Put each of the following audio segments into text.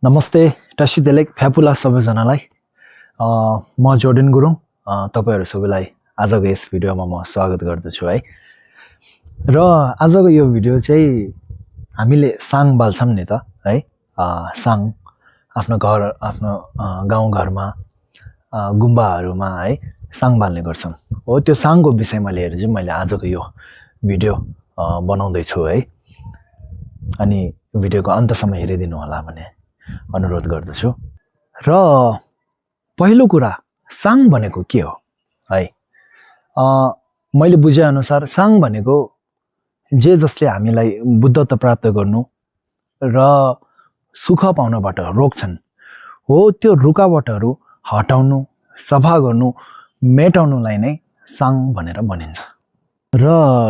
नमस्ते टसी देलेक फ्यापुला सबैजनालाई म जोर्डन गुरुङ तपाईहरु सबैलाई आजको यस भिडियोमा म स्वागत गर्दछु है। र आजको यो भिडियो चाहिँ हामीले साङ बाल्छौं नि त है। साङ आफ्नो घर आफ्नो गाउँ घरमा गुम्बाहरुमा है साङ बाल्ने गर्छौं। हो त्यो साङको विषयमा लिएर चाहिँ मैले आजको यो भिडियो बनाउँदै छु है। अनि भिडियोको अन्तसम्म हेरिदिनु होला भन्ने अनुरोध गर्दछु। र पहिलो कुरा साङ भनेको के हो है। मैले बुझे अनुसार साङ भनेको जे जसले हामीलाई बुद्धत्व प्राप्त गर्नु र सुख पाउनबाट रोक्छन् हो त्यो रुकावटहरु हटाउनु सफा गर्नु मेटाउनुलाई नै साङ भनेर भनिन्छ। र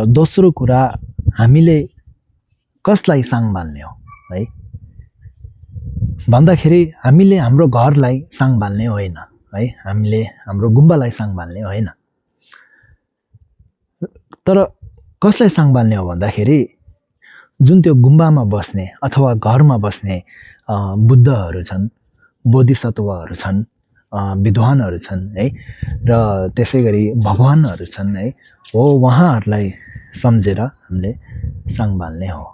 दोस्रो कुरा हामीले कसलाई साङ बाल्ने हो है भन्दाखेरि हामीले हाम्रो घरलाई साङ बाल्ने होइन है। हामीले हाम्रो गुम्बालाई साङ बाल्ने होइन। तर कसलाई साङ बाल्ने हो भन्दाखेरि जुन त्यो गुम्बामा बस्ने अथवा घरमा बस्ने बुद्धहरु छन्, बोधिसत्वहरु छन्, विद्वानहरु छन् है। र त्यसैगरी भगवानहरु छन् है। हो उहाँहरुलाई सम्झेर हामीले साङ बाल्ने हो।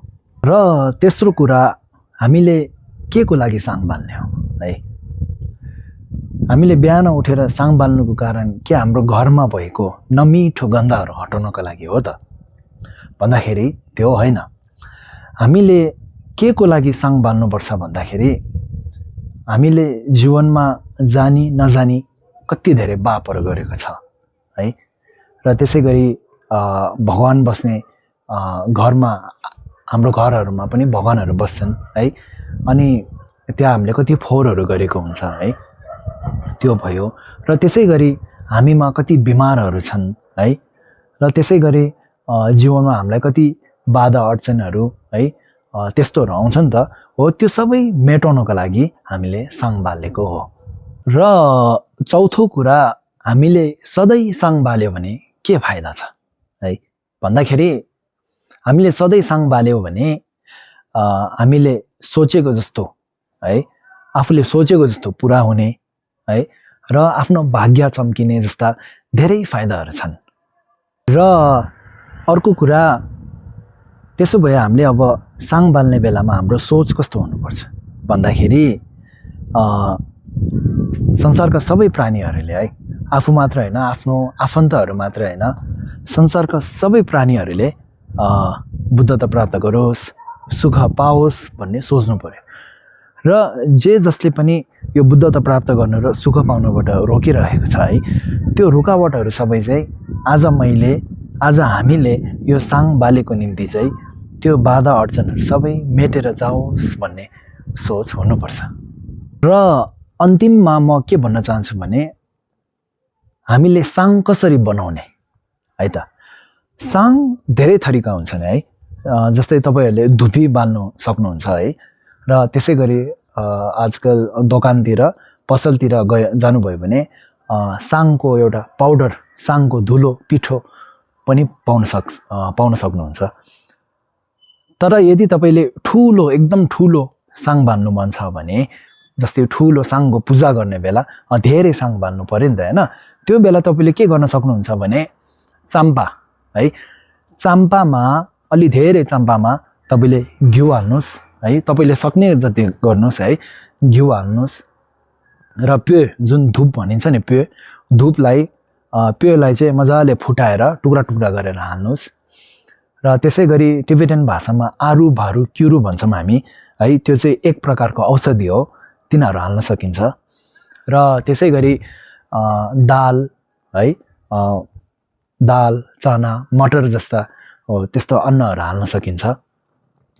र तेस्रो कुरा हामीले के को लागि साङ बाल्ने हो है। हामीले बिहान उठेर साङ बाल्नुको कारण के हाम्रो घरमा भएको नमिठो गन्धहरु हटाउनको लागि हो त भन्दाखेरि त्यो होइन। हामीले के को लागि साङ बाल्नु पर्छ भन्दाखेरि हामीले जीवनमा जानी नजानी कति धेरै पापहरु गरेको छ है। र त्यसैगरी भगवान बस्ने घरमा हाम्रो घरहरुमा पनि भगवानहरु बस्छन् है। अनि त्यहाँ हामीले कति फोहोरहरु गरेको हुन्छ है त्यो भयो। र त्यसैगरी हामीमा कति बिमारहरु छन् है। र त्यसैगरी जीवनमा हामीलाई कति बाधा अडचनहरु है त्यस्तोहरु आउँछ नि त। हो त्यो सबै मेटाउनको लागि हामीले साङ बालेको हो। र चौथो कुरा हामीले सधैं साङ बाल्यो भने के फाइदा छ है भन्दाखेरि हामीले सधैं साङ बाल्यो भने हामीले सोचेको जस्तो है आफूले सोचेको जस्तो पूरा हुने है र आफ्नो भाग्य चम्किने जस्ता धेरै फाइदाहरु छन्। र अर्को कुरा त्यसो भए हामीले अब साङ बाल्ने बेलामा हाम्रो सोच कस्तो हुनुपर्छ भन्दाखेरि संसारका सबै प्राणीहरुले है आफू मात्र हैन आफ्नो आफन्तहरु मात्र हैन संसारका सबै प्राणीहरुले बुद्धत्व प्राप्त गरोस् सुख पाओस् भन्ने सोच्नु पर्यो। र जे जसले पनि यो बुद्धत्व प्राप्त गर्न र सुख पाउनबाट रोकिरहेको छ है त्यो रुकावटहरु सबै चाहिँ आज हामीले यो साङ बालेको निम्ति चाहिँ त्यो बाधा अडचनहरु सबै मेटेर जाओस् भन्ने सोच हुनुपर्छ। र अन्तिममा म के भन्न चाहन्छु भने हामीले साङ कसरी बनाउने है त। साङ धेरै थरीका हुन्छन् है। जस्तै तपाईहरुले धुपी बाल्नु सक्नुहुन्छ है। र त्यसैगरी आजकल दोकानतिर पसलतिर जानुभयो भने साङको एउटा पाउडर साङको धुलो पिठो पनि पाउन सक्नुहुन्छ। तर यदि तपाईले ठूलो एकदम ठूलो साङ बाल्नु मन छ भने जस्तै ठूलो साङको पूजा गर्ने बेला धेरै साङ बाल्नु पर्यो नि त हैन। त्यो बेला तपाईले के गर्न सक्नुहुन्छ भने चाम्पा है चाम्पामा अलि धेरै चाम्पामा तपाईले घिउ हाल्नुस् है। तपाईले सक्ने जति गर्नुस् है घिउ हाल्नुस्। र पेय जुन धूप भनिन्छ नि पेयलाई चाहिँ मजाले फुटाएर टुक्रा टुक्रा गरेर हाल्नुस्। र त्यसैगरी टिबेटन भाषामा आरु भारु क्युरु भन्छौं हामी है। त्यो चाहिँ एक प्रकारको औषधि हो तिनीहरु हाल्न सकिन्छ। र त्यसैगरी दाल है दाल चना मटर जस्ता त्यस्तो अन्नहरु हाल्न सकिन्छ।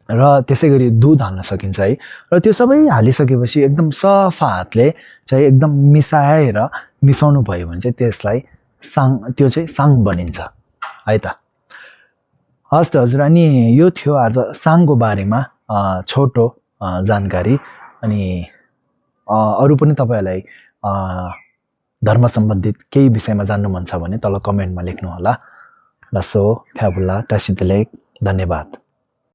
र त्यसैगरी दूध हाल्न सकिन्छ है। र त्यो सबै हालिसकेपछि एकदम सफा हातले चाहिँ एकदम मिसाउनु भयो भने चाहिँ त्यसलाई त्यो चाहिँ साङ बनिन्छ है त। हस् त हजुर। अनि यो थियो आज साङको बारेमा छोटो जानकारी। अनि अरु पनि तपाईहरुलाई धर्म सम्बन्धित केही विषयमा जान्नु मन छ भने तल कमेन्टमा लेख्नु होला। लसो फ्याबुला टासितलेक धन्यवाद।